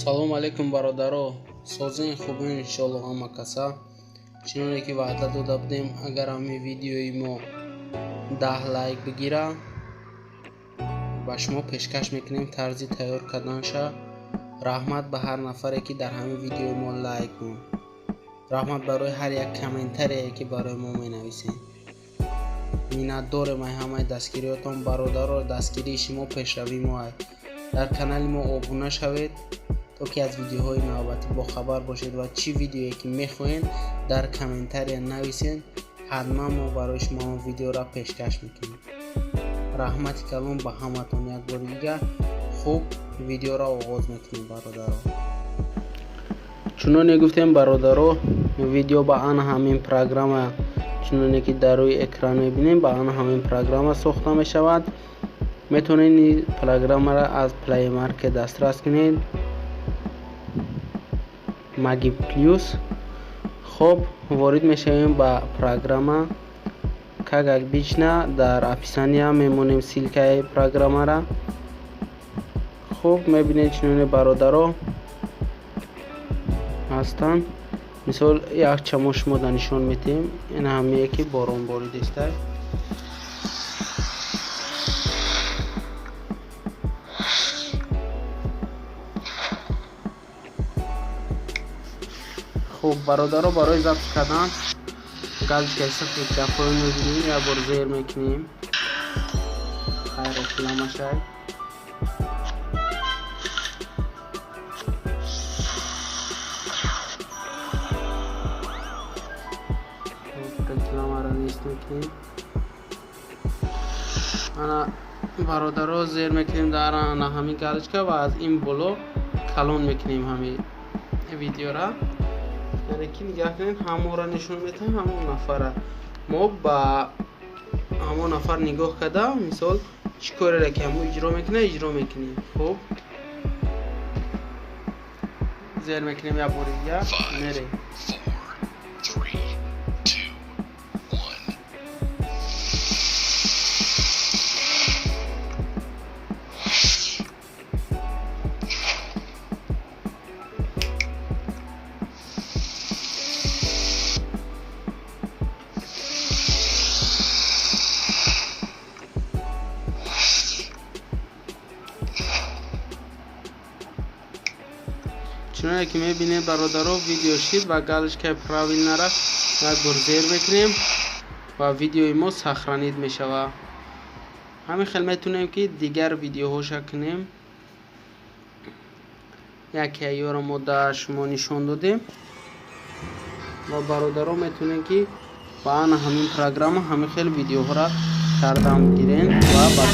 Салом алейкум бародаро, созин хубин иншоалло ҳама каса. Чуноне ки ваъда дода будем, агар ҳамин видеои мо 10 лайк бигира, ба шумо пешкаш мекунем тарзи тайёр карданша. Раҳмат ба ҳар нафаре ки дар ҳамин видеои мо лайк монд. Раҳмат барои ҳар як комментарие ки барои мо менависед. Миннатдорем ай ҳамаи дастгириётон бародаро, дастгирии шумо пешравии мо ай. Дар канали мо обуна шавед то ки аз видеоҳои навбатӣ бохабар бошед ва чӣ видеое ки мехоҳед дар комментария нависед, ҳатман мо барои шумо он видеоро пешкаш мекунем. Раҳмати калон ба ҳаматон як бори дигар. Хуб, видеоро оғоз мекунем бародаро. Чуноне гуфтем бародаро, видео ба ана ҳамин программа, чуноне ки дар рӯи экран мебинем, ба ана ҳамин программа сохта мешавад. Метавонед ин программаро аз Play Market дастрас кунед. Маги Плюс. Хоб, ворид мешавем ба программа. Как обычно дар описания мемонем ссылкаи программара. Хуб, мебинед чуноне бародаро ҳастанд. Мисол як чамо шумо да нишон метиҳем. Ин ҳамие ки борон боридистай. Хуб бародаро, барои запись кардан галочкаи сафед дар поён мебинем, як бор зер мекунем. Хайр, рекламашай. Рекламаро нест мекунем. Ана бародаро, зер мекунем дар ана ҳамин галочка ва аз ин боло калон мекунем ҳамин видеора. Яъне ки нигаҳ кунед, ҳамонро нишон метаҳем, ҳамон нафара. Мо ба ҳамон нафар нигоҳ карда, мисол чӣ кореро ки ҳамон иҷро мекунад, иҷро мекунем. Хуб, зер мекунем як бори дигар, мерем. Чуноне ки мебинед бародаро, видео шид ва галочкаи правильнара як бор зер мекунем ва видеои мо сохранид мешавад. Ҳамин хел метавонем ки дигар видеоҳоша кунем. Яке ёро мо дар шумо нишон додем ва бародаро метавонем ки ба ана ҳамин программа ҳамин хел видеоҳоро кардан гирен ва ба